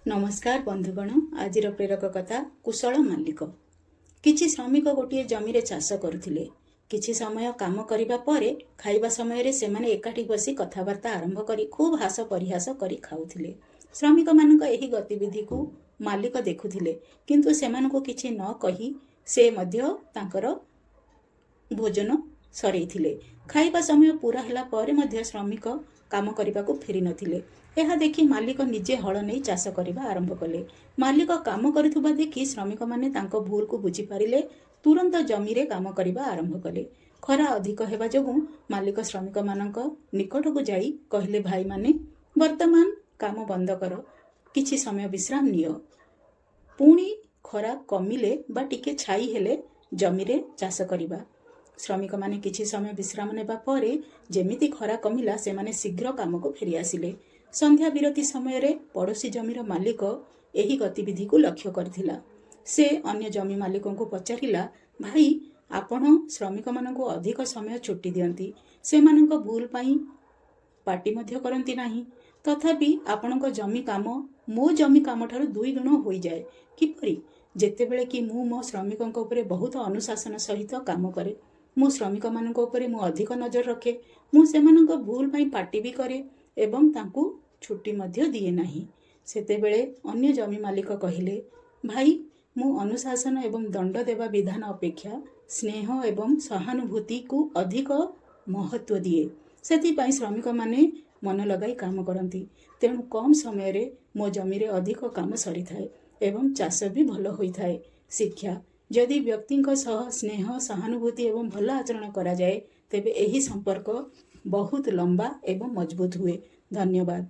ନମସ୍କାର ବନ୍ଧୁଗଣ, ଆଜିର ପ୍ରେରକ କଥା କୁଶଳ ମାଲିକ। କିଛି ଶ୍ରମିକ ଗୋଟିଏ ଜମିରେ ଚାଷ କରୁଥିଲେ। କିଛି ସମୟ କାମ କରିବା ପରେ ଖାଇବା ସମୟରେ ସେମାନେ ଏକାଠି ବସି କଥାବାର୍ତ୍ତା ଆରମ୍ଭ କରି ଖୁବ୍ ହାସ ପରିହାସ କରି ଖାଉଥିଲେ। ଶ୍ରମିକମାନଙ୍କ ଏହି ଗତିବିଧିକୁ ମାଲିକ ଦେଖୁଥିଲେ, କିନ୍ତୁ ସେମାନଙ୍କୁ କିଛି ନ କହି ସେ ମଧ୍ୟ ତାଙ୍କର ଭୋଜନ ସରେଇଥିଲେ। ଖାଇବା ସମୟ ପୁରା ହେଲା ପରେ ମଧ୍ୟ ଶ୍ରମିକ କାମ କରିବାକୁ ଫେରି ନଥିଲେ। ଏହା ଦେଖି ମାଲିକ ନିଜେ ହଳ ନେଇ ଚାଷ କରିବା ଆରମ୍ଭ କଲେ। ମାଲିକ କାମ କରୁଥିବା ଦେଖି ଶ୍ରମିକମାନେ ତାଙ୍କ ଭୁଲକୁ ବୁଝିପାରିଲେ, ତୁରନ୍ତ ଜମିରେ କାମ କରିବା ଆରମ୍ଭ କଲେ। ଖରା ଅଧିକ ହେବା ଯୋଗୁଁ ମାଲିକ ଶ୍ରମିକମାନଙ୍କ ନିକଟକୁ ଯାଇ କହିଲେ, ଭାଇମାନେ, ବର୍ତ୍ତମାନ କାମ ବନ୍ଦ କର, କିଛି ସମୟ ବିଶ୍ରାମ ନିଅ। ପୁଣି ଖରା କମିଲେ ବା ଟିକେ ଛାଇ ହେଲେ ଜମିରେ ଚାଷ କରିବା। ଶ୍ରମିକମାନେ କିଛି ସମୟ ବିଶ୍ରାମ ନେବା ପରେ ଯେମିତି ଖରା କମିଲା, ସେମାନେ ଶୀଘ୍ର କାମକୁ ଫେରିଆସିଲେ। ସନ୍ଧ୍ୟା ବିରତି ସମୟରେ ପଡ଼ୋଶୀ ଜମିର ମାଲିକ ଏହି ଗତିବିଧିକୁ ଲକ୍ଷ୍ୟ କରିଥିଲା। ସେ ଅନ୍ୟ ଜମି ମାଲିକଙ୍କୁ ପଚାରିଲା, ଭାଇ, ଆପଣ ଶ୍ରମିକମାନଙ୍କୁ ଅଧିକ ସମୟ ଛୁଟି ଦିଅନ୍ତି, ସେମାନଙ୍କ ଭୁଲ ପାଇଁ ପାଟି ମଧ୍ୟ କରନ୍ତି ନାହିଁ, ତଥାପି ଆପଣଙ୍କ ଜମି କାମ ମୋ ଜମି କାମଠାରୁ ଦୁଇ ଗୁଣ ହୋଇଯାଏ କିପରି? ଯେତେବେଳେ କି ମୁଁ ମୋ ଶ୍ରମିକଙ୍କ ଉପରେ ବହୁତ ଅନୁଶାସନ ସହିତ କାମ କରେ। ମୁଁ ଶ୍ରମିକମାନଙ୍କ ଉପରେ ମୁଁ ଅଧିକ ନଜର ରଖେ। ମୁଁ ସେମାନଙ୍କ ଭୁଲ ପାଇଁ ପାଟି ବି କରେ ଏବଂ ତାଙ୍କୁ ଛୁଟି ମଧ୍ୟ ଦିଏ ନାହିଁ। ସେତେବେଳେ ଅନ୍ୟ ଜମି ମାଲିକ କହିଲେ, ଭାଇ, ମୁଁ ଅନୁଶାସନ ଏବଂ ଦଣ୍ଡ ଦେବା ବିଧାନ ଅପେକ୍ଷା ସ୍ନେହ ଏବଂ ସହାନୁଭୂତିକୁ ଅଧିକ ମହତ୍ତ୍ୱ ଦିଏ। ସେଥିପାଇଁ ଶ୍ରମିକମାନେ ମନ ଲଗାଇ କାମ କରନ୍ତି। ତେଣୁ କମ୍ ସମୟରେ ମୋ ଜମିରେ ଅଧିକ କାମ ସରିଥାଏ ଏବଂ ଚାଷ ବି ଭଲ ହୋଇଥାଏ। ଶିକ୍ଷା: ଯଦି ବ୍ୟକ୍ତିଙ୍କ ସହ ସ୍ନେହ, ସହାନୁଭୂତି ଏବଂ ଭଲ ଆଚରଣ କରାଯାଏ, ତେବେ ଏହି ସମ୍ପର୍କ ବହୁତ ଲମ୍ବା ଏବଂ ମଜବୁତ ହୁଏ। ଧନ୍ୟବାଦ।